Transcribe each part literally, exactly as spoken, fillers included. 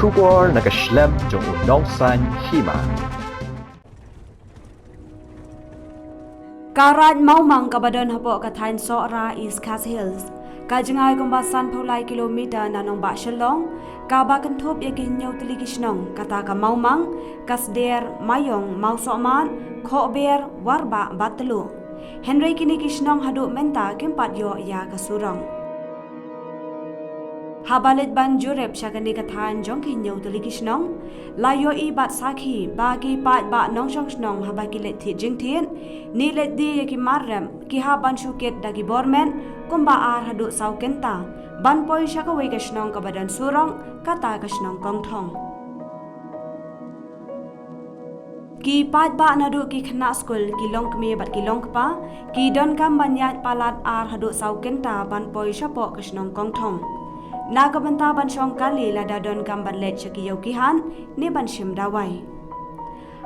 Khubor na ka shlem jong u nongsan hima. Ka Raid Mawmang kaba don hapoh ka thaiñ Sohra, East Khasi Hills, ka jngai kumba sanphew lai kilometer na nongbah Shillong, kaba kynthup ïa ki hynñiew tylli ki shnong, kata ka Mawmang, Kasder, Maiong, Mawsohmat, Khohber, Warbah bad Tluh. Hynrei kine ki shnong haduh mynta kim pat ïoh ïa ka surok. Haba leit ban jurip sha kane ka thaiñ jong ki hynñiew tylli ki shnong, la ïohi bad sakhi ba ki paidbah nongshong shnong haba ki leit thied jingthied ne leit die ïa ki mar rep, ki hap ban shu kit da ki bor met kumba ar haduh saw kynta ban poi sha kawei ka shnong kaba don surok, kata ka shnong Kongthong. Ki paidbah naduh ki khynnah skul, ki longkmie bad ki longkpa, ki donkam ban ïaid palat ar haduh saw kynta ban poi shapoh ka shnong Kongthong, na ka bynta ban shong kali lada donkam ban leit sha ki ïew ki hat ne ban shim dawai.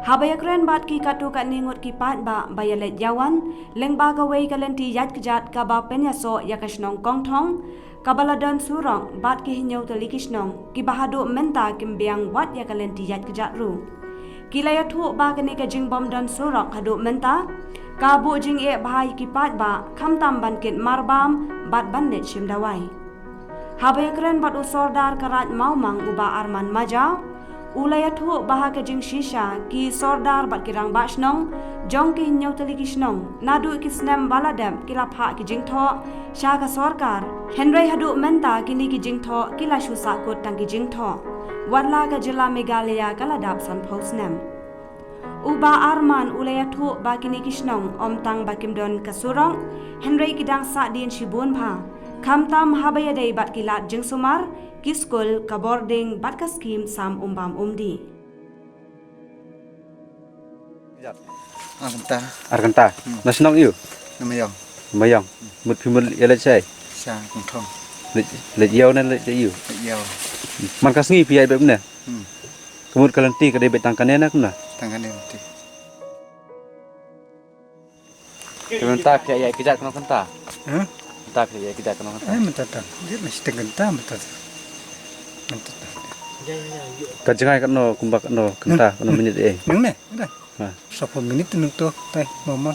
Haba ïakren bad ki katto katne ngut ki paidbah ba ïaleit ïawan lyngba kawei ka lynti ïaid kjat kaba pynïasoh ïa ka shnong Kongthong, kaba la don surok bad ki hynñiew tylli ki shnong, kiba haduh mynta kim biang wat ïa ka lynti ïaid kjat ruh. Ki la ïathuh ba kane ka jingbym don surok haduh mynta ka buh jingeh bha ïa ki paidbah, khamtam ban kit marbam bad ban leit shim dawai. Haba ïakren bad u Sordar ka Raid Mawmang, u Bah Arman Majaw, u la ïathuh ba ha ka jingshisha ki Sordar bad ki rangbah shnong jong ki hynñiew tylli ki shnong, naduh ki snem ba la dep ki la phah ki jingthoh sha ka sorkar, hynrei haduh mynta kine ki jingthoh ki la shu sahkut tang ki jingthoh, watla ka jylla Meghalaya ka la dap sanphew snem. U Bah Arman u la ïathuh ba kine ki shnong ym tang ba kim don ka surok, hynrei ki dang sahdien shibun bha, khamtam haba ïadei bad ki lad jingsumar, ki skul, ka bording bad ka skim sam umbam umdih. Ar kynta. Ar kynta. Hmm. Na shnong aiu? Na Maiong. Maiong. Mut phi mut ïaleit shai? Sha Kongthong. Leit, leit ïew ne leit aiu? Leit ïew. Man ka sngi phi ïaid beit ne? Hmm. Ka mut ka lynti ka dei beit tang kane ne kumno? Tang kane lynti. Te mynta phi ïaid kjat kano kynta? Hah? Mynta phi ïaid kjat kano kynta? Eh, mynta tang. Ïa, na shiteng kynta mynta tang. Mynta tang. Ka jngai katno, kumba katno kynta, katno minit eh? Nangne, dah. Ha. Saphew minit nangto, tai, maman.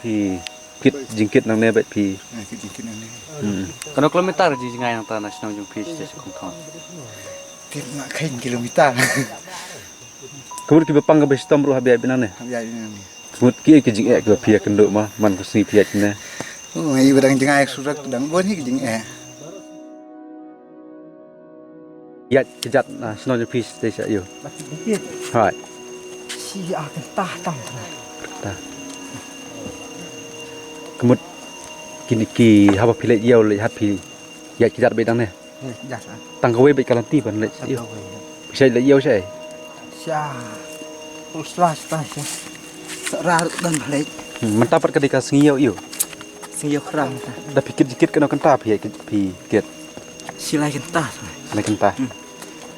Phi kit jingkit nangne bad phi. Eh, kit jingkit nangne. Hmm. Katno kilometer jngai nangta na shnong jong phi sha Kongthong? Te nga kheiñ kilometer. Ka mut kiba pang kaba shitom ruh hap ïaid beit nangne. Hap ïaid beit nangne. Ka mut kiei ki jingeh kiba phi ïakynduh ma, man ka sngi phi ïaid ne? Oh, ngi ba dang jngai surok dang bun hi ki jingeh. Ïaid kjat na shnong jong phi te sha aiu? Hai. Shi ar kynta tam. Kynta. Ka mut kine ki haba phi leit ïew leit hat phi ïaid kjat beit nangne? Ïaid kjat, ah. Tang kawei beit ka lynti ban leit sha aiu? Tang kawei, ïa. Phi shait leit ïew shai? Sha. Ul sla sha sha. Sohra ruh don ba leit. Hmm, mynta pat ka dei ka sngi ïew aiu? Sngi ïew Khra mynta. Da phi kit jingkit kano kynta phi ïaid kit, phi kit? Shi lai kynta. Lai kynta. Hmm.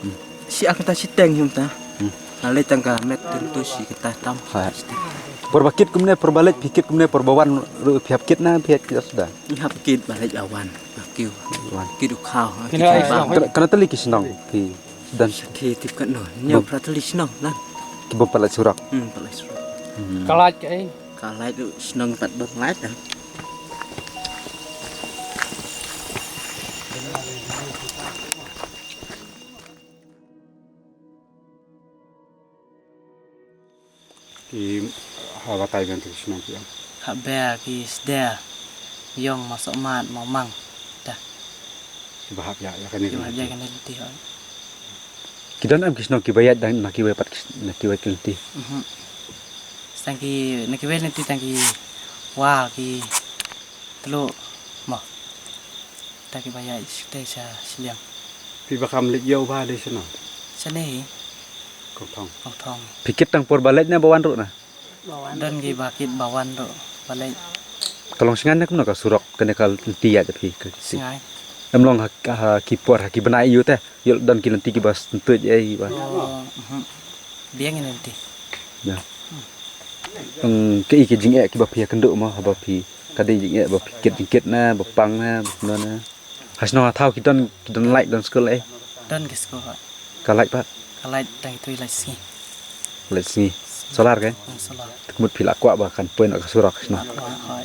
Hmm. Shi ar kynta shiteng mynta. Hmm. Nga leit tang ka met tyntu shi kynta tam. Ha. Por ba kit kumne, por ba leit phi kit kumne, por ba wan ruh phi hap kit ne phi ïaid kjat suda? Ngi hap kit, ba leit ba wan. Ba kiew. Wan. Kit u khaw. Kine ai shnong. Katno, katno tylli ki shnong phi don? Ki tip katno. Hynñiew phra tylli shnong nan. Ki bym pat lait surok. Hmm, pat lait surok. Hmm. Ka lait kaei? Ka lait u shnong pat bym lait, ah. Ki ha batai biang ki shnong ki ong. Khohber, Kasder, Maiong, Mawsohmat, Mawmang. Dah. Kiba hap ïa, ïa kane. Kiba hap ïa kane lynti hoi. Ki don em ki shnong kiba ïaid dang na kiwei pat ki, na kiwei ki lynti? Mhm. Tang ki, na kiwei lynti tang ki War, ki Tluh mo. Ta kiba ïaid sha, sha shiliang. Phi ba kham leit ïew ba dei shano? Shane hi. Kongthong. Kongthong. Phi kit tang por ba leit ne ba wan ruh na? Don kiba kit ba wan ruh ba leit. Ka long shngain ne kumno ka surok kane ka lynti ïaid phi ka? Shngain. Em long ha, ha ki por ha ki bnai aiu te? Ïoh don ki lynti kiba syntuid ei ba. Oh, mhm. Biang ïa lynti. Ya. Ong, kaei ki jingeh kiba phi ïakynduh mo haba phi, ka dei jingeh ba phi kit jingkit ne ba pang ne ba kumno ne? Ha shnong ha thaw ki don, ki don light, don skul ei? Don ki skul hoi. Ka light pat? Ka light dang ithuh light sngi. Light sngi. Solar ka? Hmm, solar. Te ka mut phi la kwah ba kan poi noh ka surok shnong. Kwah, kwah.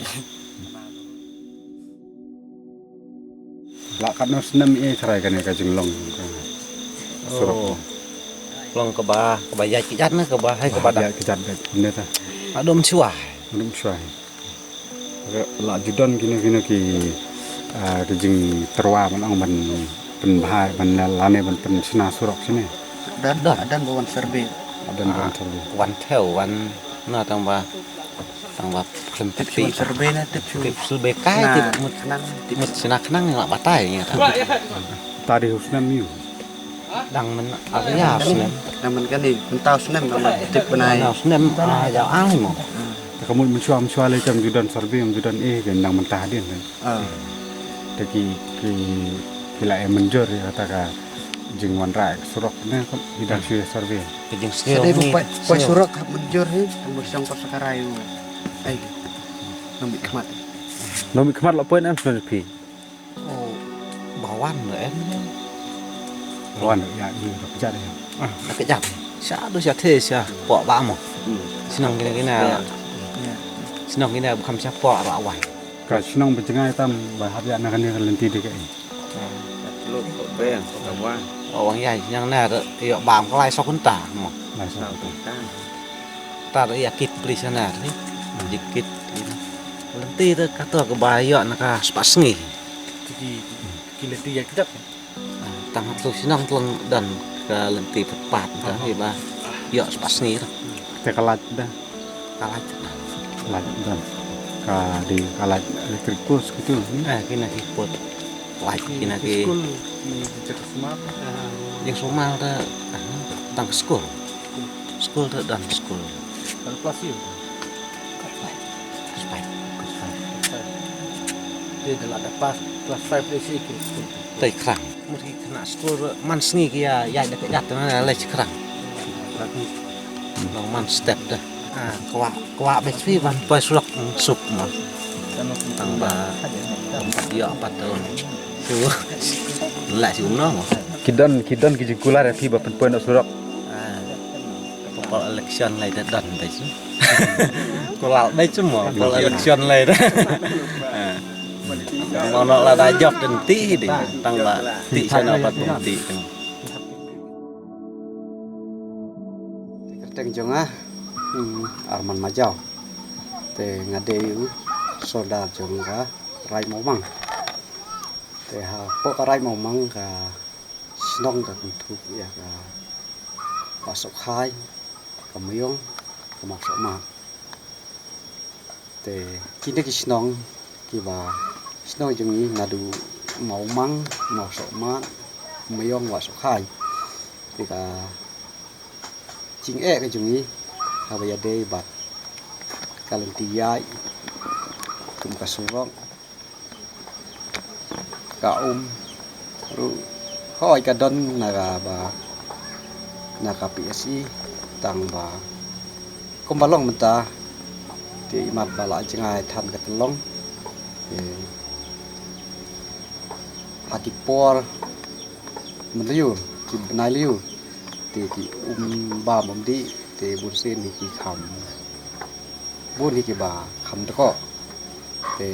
La katno snem ïa tharai kane ka jinglong ka surok? Oh. Long kaba, kaba ïaid kjat ne kaba hai kaba dang ïaid kjat ne ta. Adum shuwa. Adum shuwa. La ju don kino kino ki, ah, ki jingtyrwa ban ong ban pynbha ban la, lane ban pynshna surok shane. Don, don, don ba wan survey. Don ba wan survey. Wan thew, wan na tang ba, tang ba khlem tip pi. Wan survey na tip shu. Tip shu be kai, na, tip mut, khnang, tip mut sna khnang la batai ïa ta. Ta dei u snem ïa u. Dang myn, ah, ïa, snem. Dang myn kane, mynta u snem, dang myn tip bnai. Mynta u snem, ah, ïa, ah, mo. Hmm. Te ka mut mynshuwa, mynshuwa lei kam ju don survey, kam ju don eh, kan dang mynta hadien kan. Ah. Te ki, ki, ki la eh mynjur ïa kata ka jingwanrah surok ne, ki dang shu survey. Ka jingsngew. Sa dei ni, poi, poi shngew surok hap mynjur hi, tang ba shong pat sa ka rai u. Ai. Nongmihkhmat. Nongmihkhmat la poi ne em shnong phi? Oh, ba wan da em. Ba wan da, ïa, ïa, da kjat ïa. Ah, da kjat. Sha du sha the sha pok ba mo. Hmm. Shnong kine kine. Ïa. Shnong kine ba kham sha pok ra wan. Ka shnong ba jngai tam ba hap ïa na kane ka lynti de ka ei. Hmm. Ka tluk ka beng ka wan. Oh, wan ïa shnong na da ïa bam ka lai sok kunta mo. Lai sok kunta. Ta da ïa kit plis na ri. Ji kit. Lynti da ka to ka ba ïa na ka spah sngi. Ki, ki, ki lynti ïa kjat. Ah, tang hap tu shnong tlong don ka lynti pat pat ta hi ba ïoh spah sngi tu. Te ka light da. Ka light da. Light da. Ka dei ka light electric post gitu. Eh, kine ki post. Light kine ki. Skul ni jaka smart. Yang smart da, ah, tang skul. Skul da don skul. Klas ïa. Klas five. Klas five. Klas five. Te da la da pass klas five te shi ki. Te khrang. Mut ki khynnah skul man sngi ki ïa, ïa da ka jat na leh khrang. Long man step da. Ah, kwah, kwah beit phi ban poi surok, mm, suk mo. Tang ba, tang ba ïa pat tu. Shu la shu no mo. Ki don, ki don ki jingkular ïa phi ba pynpoi noh surok. Ah. Pol election lai da don da shu. Kular da shu mo, pol election lai da. Ah. Mo no la da jop den ti di, tang ba ti sha no pat pung ti. Te kyrteng jong nga, hmm, Arman Majaw. Te nga dei u sordar jong ka Raid Mawmang. Te hapoh ka Raid Mawmang ka shnong ka kynthup ïa ka Wahsohkhaiñ, ka Maiong, ka Mawsohmad. Te kine ki shnong kiba shnong jong ngi naduh Mawmang, Mawsohmad, Maiong, Wahsohkhaiñ. Te ka jingeh ka jong ngi haba ïadei bad ka lynti ïaid kum ka surok, ka um ruh hooid ka don na ka ba, na ka P S E, tang ba kumba long mynta te imat ba la jngai than ka tyllong. Te ha ki por mynleit ki bnai leit te ki um bam um dih te bun sien hi ki kham, bun hi kiba kham dkoh. Te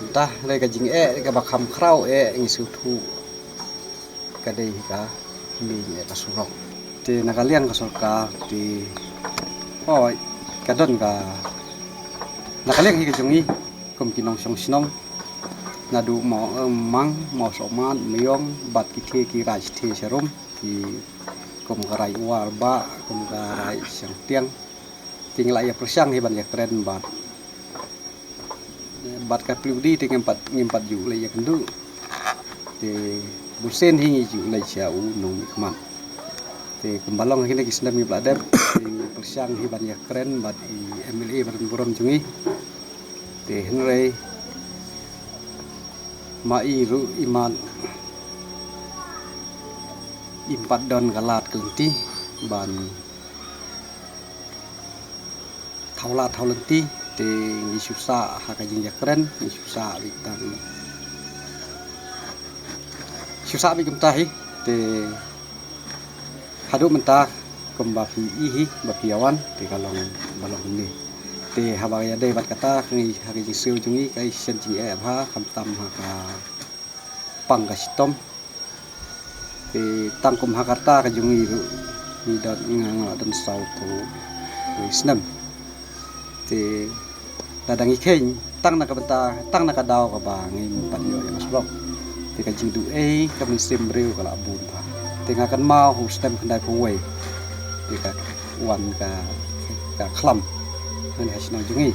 mynta dei ka jingeh, dei kaba kham khraw eh ngi sngewthuh ka dei hi ka mih eh ka surok. Te na ka liang ka sorkar te, hooid, ka don ka, na ka liang hi ka jong ngi kum ki nongshong shnong naduh Maw, eh, Mang, Mawsohmad, Maiong bad ki thie ki raid thie sharum, ki kum ka raid Warbah, kum ka raid Shangtiang. Te ngi la ïa pyrshang hi ban ïa kren bad, bad ka pli u dei te ngim pat, ngim pat ju leh ïa kynduh. Te bun sien hi ngi ju leh sha u nongmihkhmat. Te kumba long ha kine ki snem ngi ba la dep, te ngi pyrshang hi ban ïa kren bad i M L A ba don burom jong ngi. Te hynrei ma i ruh imat im pat don ka lad ka lynti ban thaw lad thaw lynti, te ngi shu sah ha ka jingïakren, ngi shu sah beit tang. Shu sah beit kumta hi, te haduh mynta kumba phi i hi ba phi ïa wan, te ka long ba long kumne. Te haba ïadei bad kata, ka ngi ha ka jingsiew jong ngi ka i shen jingeh bha, khamtam ha ka pang ka shitom. Te tang kum ha ka rta ka jong ngi ruh ngi don, ngi nga nga la don saw phew wei snem. Te lada ngi kheiñ tang na ka bynta, tang na ka daw kaba ngim pat ïoh ïa ka surok, te ka jingduwai ka mynsiem briew ka la bun bha. Te nga kynmaw ha u snem khyndai phew wei, te ka wan ka, ka khlam ngan ha shnong jong ngi.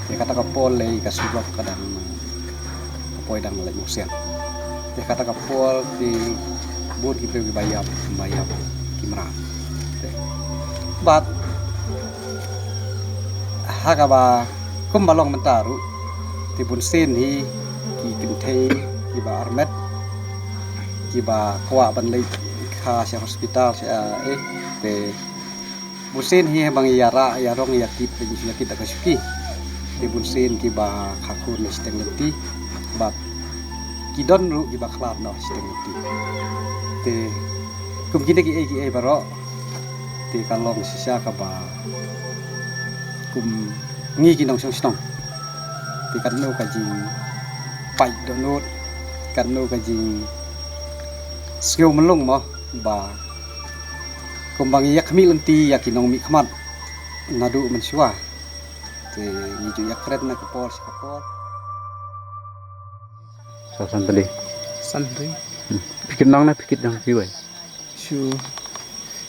Te kata ka por lei ka surok ka dang, ka poi dang leit mawsiang. Te kata ka por ki bun ki briew kiba ïap, kiba ïap ki mrad. Te bad ha kaba kumba long mynta ruh, te bunsien hi ki kynthei kiba armet, kiba kwah ban leit kha sha hospital sha, eh, te bunsien hi haba ngi ïarah ïarong ïakit, ïakit da ka shuki, te bunsien kiba kha khun na shiteng lynti, bad ki don ruh kiba khlad noh shiteng lynti. Te kum kine kiei kiei baroh, te ka long shisha kaba kum ngi ki nongshong shnong, te katno ka jingpait dohnud, katno ka jingsngew mlung mo, ba kumba ngi ïakhmih lynti ïa ki nongmihkhmat naduh mynshuwa. Te ngi ju ïakren na ka por sha ka por. Sa san tylli. San tylli. Hmm. Phi kit nang ne phi kit dang kiwei? Shu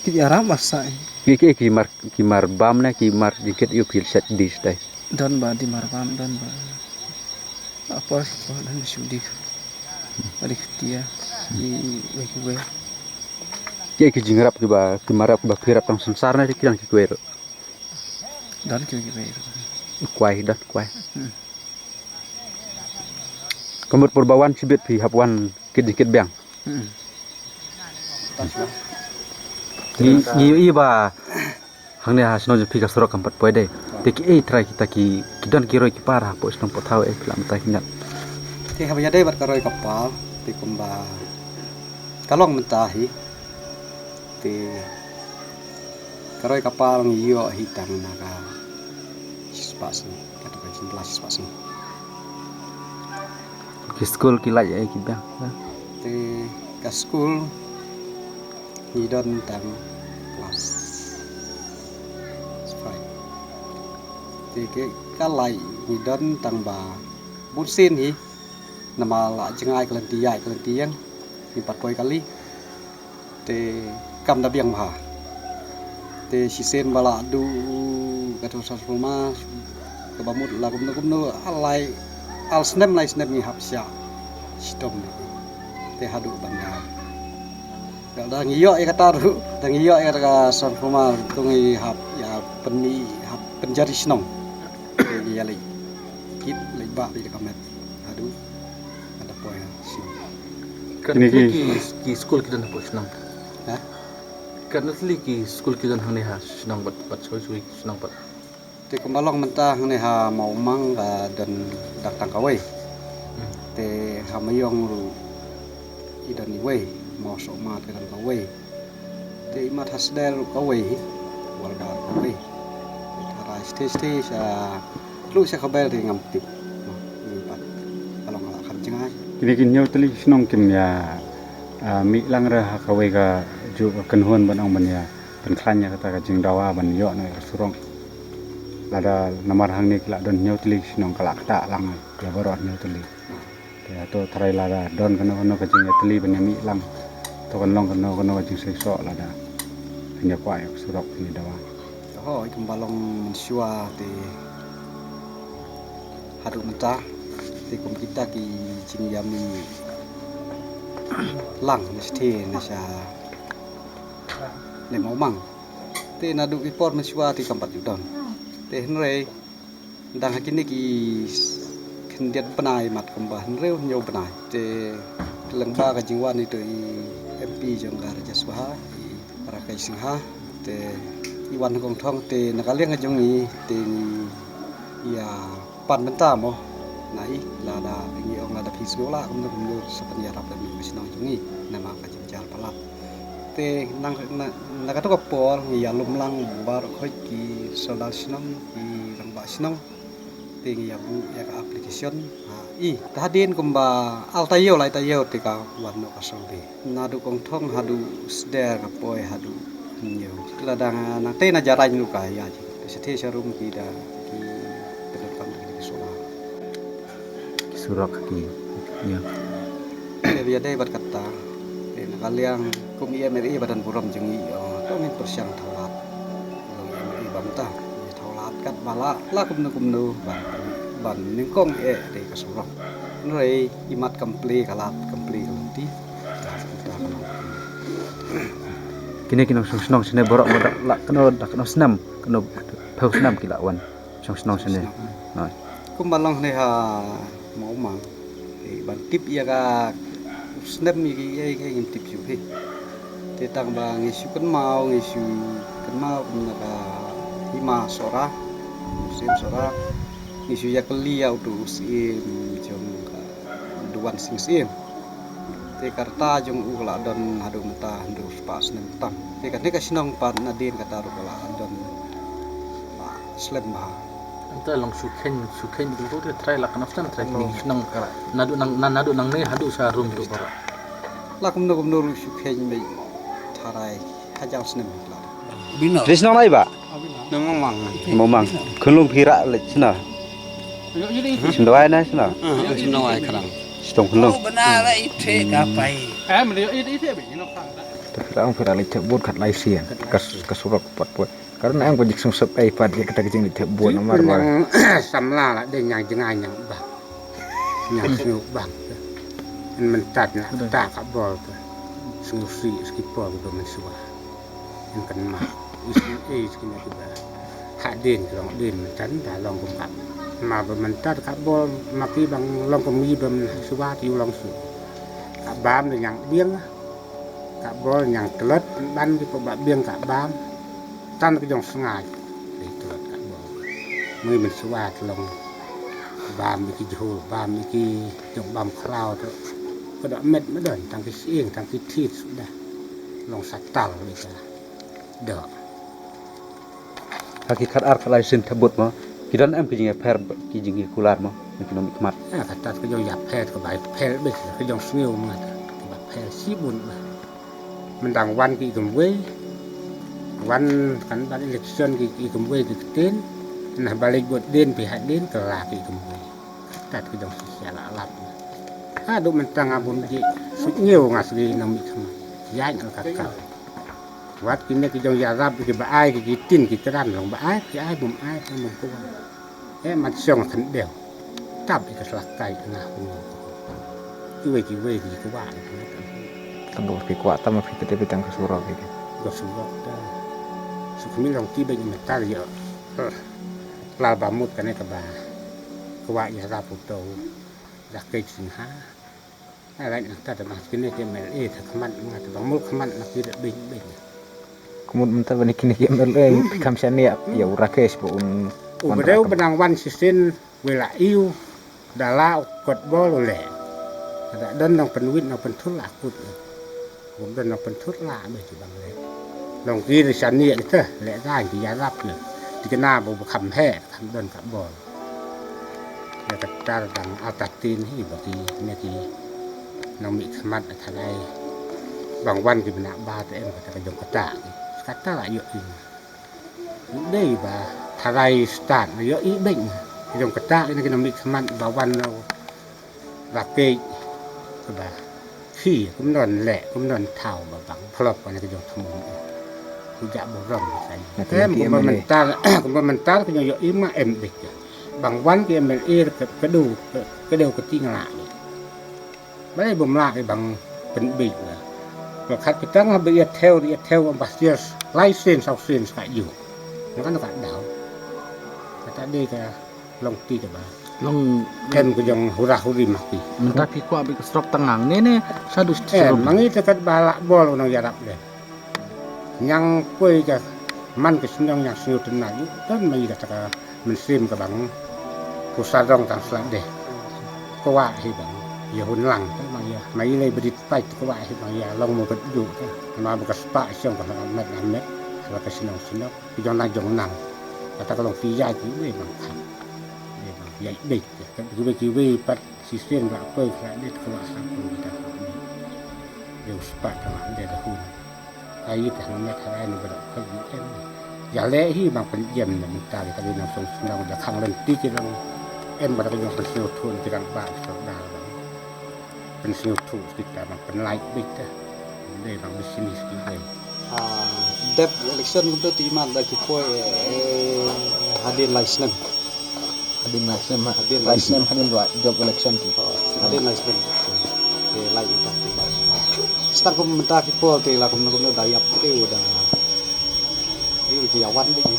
kit ïarap ba sa. Ki, ki, ki mar, ki mar bam ne ki mar jingkit ïa phi shet di stai. Don ba di mar bam, don ba. Apor, apor, don shu di. Ba di ktia. Di wei kiwei. Ki, ki jingrap kiba, ki mar rap kiba phi rap tang sansar ne ki dang kiwei ruh. Don kiwei kiwei ruh. Kwai, don kwai. Hmm. Ka mut por ba wan shibit phi hap wan kit jingkit biang. Hmm. Ngi, ngi ïohi ba hangne ha shnong jong phi ka surok kam pat poi dei. Te kiei trai kita ki, ki don ki roi ki par hapoh shnong poh thaw, eh, phi lah mynta ki ngat. Te haba ïadei bad ka roi ka par, te kumba ka long mynta hi. Te ka roi ka par ngi ïoh hi tang na ka shispah sngi, kato ka jingbylla shispah sngi. Ki skul ki lait ei ki biang? Te ka skul ngi don tang klas five. Te ka lait ngi don tang ba bunsien hi, namar la jngai ka lynti ïaid ka lynti ïeng, ngi pat poi kali. Te kam da biang bha. Te shisien ba la duh kato transformer kaba mut la kumno kumno, ar lai, ar snem lai snem ngi hap shah shitom. Te haduh ban da, da ngi ïoh ïa kata ruh, da ngi ïoh ïa kata ka transformer, to ngi hap ïa pynmih, hap pynjari shnong. Te ngi ïaleit kit, leit bah beit da ka met haduh. Ada poi ha shnong. Katno tylli ki, ki skul ki don hapoh shnong? Ha? Katno tylli ki skul ki don hangne ha shnong bad, bad shuwa shuwa ki shnong bad? Te kumba long mynta hangne ha Mawmang ka don dak tang kawei. Hmm. Te ha Maïong ruh i don iwei, Mawsohmat ka don kawei. Te i Mat Hasdel ruh kawei hi, Walgar kawei. Te tharai shatei shatei sha, tluh sha khabar te ngam tip. Noh, i pat ka long ka la kham jngai. Kine ki hynñiew tylli ki shnong kim ïa, ah, mih lang re ha kawei ka juh ka kynhun ban ong ban ïa pynkhlaiñ ïa kata ka jingdawa ban ïoh noh ïa ka surok. Lada namar hangne ki la don hynñiew tylli ki shnong ka la ktah lang ïa baroh hynñiew tylli. Te hato tharai lada don kano kano ka jingïatylli ban ïa mih lang, to kan long kano kano ka jingseisoh lada phin ïa kwah ïa ka surok phin ïa dawa. Hooid, kumba long mynshuwa te haduh mynta te kum kita ki jingïamih lang na shatei na sha ne Mawmang. Te naduh ki por mynshuwa te kam pat ju don. Te hynrei dang ha kine ki khyndiat bnai mat kumba hynriew hynñiew bnai. Te lyngba ka jingwan ito i M P jong ka Rajya Sabha, i Rakesh Singha, te i wan ha Kongthong te na ka liang ka jong ngi te ngi ïa pan bynta mo. Na i, lada ngi ong lada phi sngewlah kumno kumno sa pynïarap da mih ka shnong jong ngi namar ka jingjar palat. Te nang na, na kato ka por ngi ïalum lang baroh khoit ki sordar shnong, ki rangbah shnong. Te ngi ïa buh ïa ka application. Ha, i, te hadien kumba ar taïew lai taïew te ka wan noh ka survey. Naduh Kongthong haduh Sder ka poi haduh Hynñiew. Lada nangta na Jarain ruh ka ïaid. Te shatei sharum ki da ki pyndonkam da ki solar. Ki surok ki. Ïa. Te ïa dei bad kata. Te na ka liang kum i MLA ba don burom jong ngi, ïa, to ngin pyrshang thaw lad. Long i MLA ba mynta. Thaw lad kat ba lah, lah kumno kumno ban, ban nyngkong eh dei ka surok. Hynrei i mat kam plie ka lad, kam plie ka lynti. Kine ki nongshong shnong shane baroh ma da la kano, da kano snem, kano phew snem ki la wan shong shnong shane. Kumba long ne ha Mawmang. Te ban tip ïa ka snem ïa ki ïa ki ngim tip shuh hi. Te tang ba ngi shu kynmaw, ngi shu kynmaw kumne ka hima Sohra, Syiem Sohra. Ngi shu ïa kylli ïa uto u Syiem jong ka Duwan Sing Syiem. Te ka rta jong u ka la don haduh mynta hynriew spah snem tam. Te kane ka shnong pat nadien kata ruh ka la don ba slem bha. Anta long shu kheiñ, shu kheiñ dang tu te trai la kane snem trai ni shnong kara. Naduh nang, na, naduh nangne haduh sha rum tu kara. La kumno kumno ruh shu kheiñ mei tharai hajar snem la. Bino. Dei shnong nai ba? Nang mang mang. Mang mang. Khunlung phi rah leit shna. Shim dawai na shna. Ah, shim dawai khrang. Shtong khunlung. Oh, bana la ite ka pai. Eh, mene ite ite be, you know, khrang. Te phi rah, phi rah leit te bun khat lai sien. Ka, ka surok pat pat. Ka run ang ba jik sum sep ai pat ïa kata ka jingleit te bun namar ba. Nang samla la dei ñiang jngai ñiang ba. Ñiang sngewbang. Yn mynta na ta ka bol te. Sngewsih ski por ba mynshuwa. Yn kynmaw. Isn't ei skin ïa ki ba. Hadien ki long dien mynta da long kum ka. Ma ba mynta ka bol ma ki bang long kum ngi ba mynshuwa ki long shu. Ka bam da ñiang biang. Ka bol ñiang tlot ban ki pynbah biang ka bam. Tan ka jong sngaid. Dei tlot ka bol. Ngi mynshuwa ka long bam ïa ki jhur, bam ïa ki jong bam khlaw tu. Ka doh met ma don tang ki shyieng tang ki thied suda. Long sa tal ïa ka doh. Ha ki khat ar khat lai sien thabut mo. Ki don em ki jingïapher, ki jingïakular mo. Ki nongmihkhmat. Ha kata ka jong ïapher ka bai pher beit ka jong sngew mo ta. Ka bai pher shibun ba. Myndang wan ki kumwei. Wan kan ban election ki, ki kumwei ki ktien. Nah ba leit vote dien phi hadien ka la ki kumwei. Tat ki jong shisha la lap. Haduh mynta nga bun ji. Suk ñiew nga sgi nongmihkhmat. Ïaid nga ka ka. Wat kine ki jong ïarap ki ba ai ki tin ki tram long ba ai ki ai bum ai bum ko. Eh, mat shong khyndew. Tap ïa ka sla kai na hu. Kiwei kiwei ki kwah. Tang ba phi kwah tang ba phi tete phi tang ka surok ïa ki. Ka surok ta. Su khmih long ti bad mynta ïa. Lal ba mut kane kaba. Kwah ïarap uto. Ïa kei singha. Ai lait na ta ba kine ki MLA ta khmat nga ta ba mul khmat na ki da bing bing. Kumut mynta ba ni kine ki MLA kham shane ïa u Rakesh ba un. U breu ba nang wan shisien wei la iu da la u kot bol u leh. Da don nang pynwit nang pynthul la kut. Bym don nang pynthut la ba ki bang leh. Long ki da shane ïa kita leh dang ki ïarap ïa. Ti kane ba kham heh kham don ka bol. Ïa kata dang alta tin hi ba ki ne ki nongmihkhmat tharai. Bang wan ki bna ba te em kata ka jong kata ki. Kata la ïoh ïa. Dei ba tharai stad la ïoh ïa beng. Ka jong kata ki ne ki nongmihkhmat ba wan no. Ba peit ba phi kum don leh kum don thaw ba bang phlop ka na ka jong thmu. Ku ja burom ka. Em kum ba mental kum ba mental ka jong ïoh im ma em bit. Bang wan ki MLA ka du ka du ka ting la. Ba leh bym lah bang pynbit la. Ba khat pitang ba ïa thew ïa thew ba sias license au sin sa ju. Ngan ka daw. Kata dei ka Long ti ka ba. Long em ka jong hura huri ma ki. Mynta phi kwah bad ka surok tang nang ne ne sa du. Eh, ma ngi te kat ba lah bol u nongïarap de. Ñiang poi ka man ka shnong ñiang sniew tynna yu. Don ma ngi kata ka mynsiem ka bang. Ku sa dong tang sla de. Kwah hi bang ïa hun lang ta ma ïa ma ïa lei brit pai kwah hi bang ïa long mo bad du ta ma ba ka spah shong ka met na met la ka shnong shnong ki jong na jong nang kata ka long ki ïa ki wei bang kha ïa bang ïa bek ki wei ki wei pat shisien ba poi kha dit kwah sa pun kita ïa u spah ka ma de da hun. Ai te hang met hang ai ni ba da khoi ni em. Ïa leh hi bang pynjem na mynta ki ka dei nang song song da khang lynti ki long em ba da ka jong pynsngewthuh ki dang ba ki dang da bang pynsngewthuh kita bang pynlait bit te. Dei bang business ki dei. Ah, dep election kumta te imat da ki poi, eh, hadien lai snem. Hadien lai snem ha. Hadien lai snem hadien dep election ki. Oh, hadien lai snem. Te lai ita te. Stang kum mynta ki pol te la kum kum da ïap te u da. Ïu ki ïawan dei.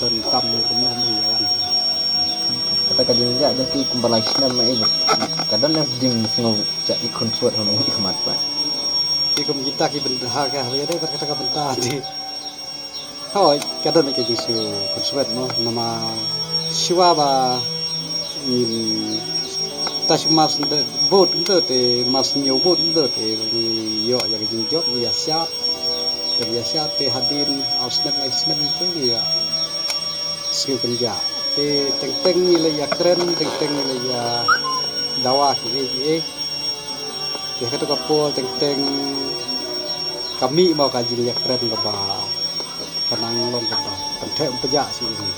Don kam kum kum ïawan. Kata ka jingjia jong ki kumba lai snem ma i. Ka don em jingsngew ja i khun suat hang i khmat pa. Ki kum kita ki bynta ka ha dei kata ka bynta te. Hoi, ka don ka jingsngew khun suat mo namar shuwa ba ngin ta shu mas nda bot nda te mas ñiew bot nda te ngi ïoh ïa ka jingjop ngi ïa shad. Te ngi ïa shad te hadien ar snem lai snem te ngi ïa sngew kynja. Te teng teng ngi la ïa kren teng teng ngi la ïa dawa kiei kiei. Te ha katu ka por teng teng ka mih mo ka jingïakren kaba ka nang long kaba pyntheh pynjah shuh ïa ngi.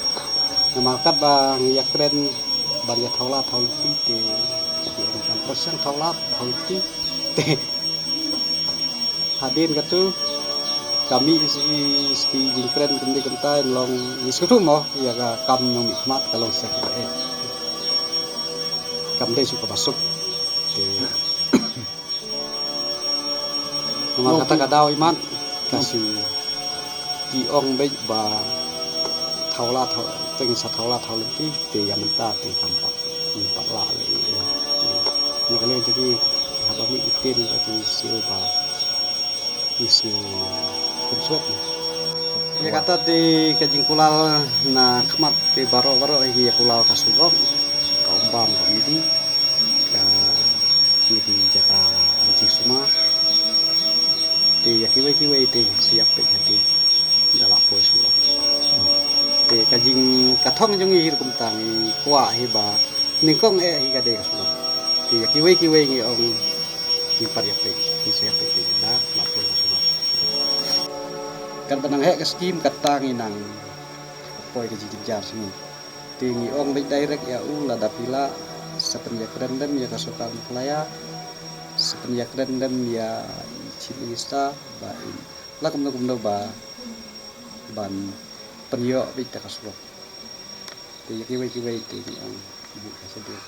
Namar katba ngi ïakren ban ïa thaw lad thaw lynti te ngi ong kan pyrshang thaw lad thaw lynti te hadien katu ka mih ïa ki jingkren kumne kumta long ngi sngewthuh mo ïa ka kam nongmihkhmat ka long sha kaba eh kam dei shuh kaba suk. Te namar kata ka daw imat ka shu ki ong beit ba thaw lad thaw teng sa thaw lad thaw lynti te ïa mynta te kam pat ngim pat lah leh ïa. Te na ka liang jong ki haba mih ktien ka te shu ba ngi shu khun suat. Ïa kata te ka jingkular na khmat te baroh baroh hi ïa kular ka surok ka umbam ka umdi ka Ki jaka jisma te ïa kiwei kiwei te siap peit hati da la poi surok. Te ka jing ka thong jong ngi hi rukom tang ngi kwah hi ba nyngkong eh hi ka dei ka surok. Te ïa kiwei kiwei ngi ong ngi pat ïa peit ngi siap peit da la poi ka surok. Kan ba nang heh ka skim kata ngi nang poi ka jingjynjar sngewbha. Te ngi ong beit direct ïa u lada phi lah sa pynïakren dem ïa ka sorkar Meghalaya, sa pynïakren dem ïa i Chief Minister ba i la kumno kumno ba ban pynïoh beit da ka surok. Te ïa kiwei kiwei te ngi ong beit ka sdang.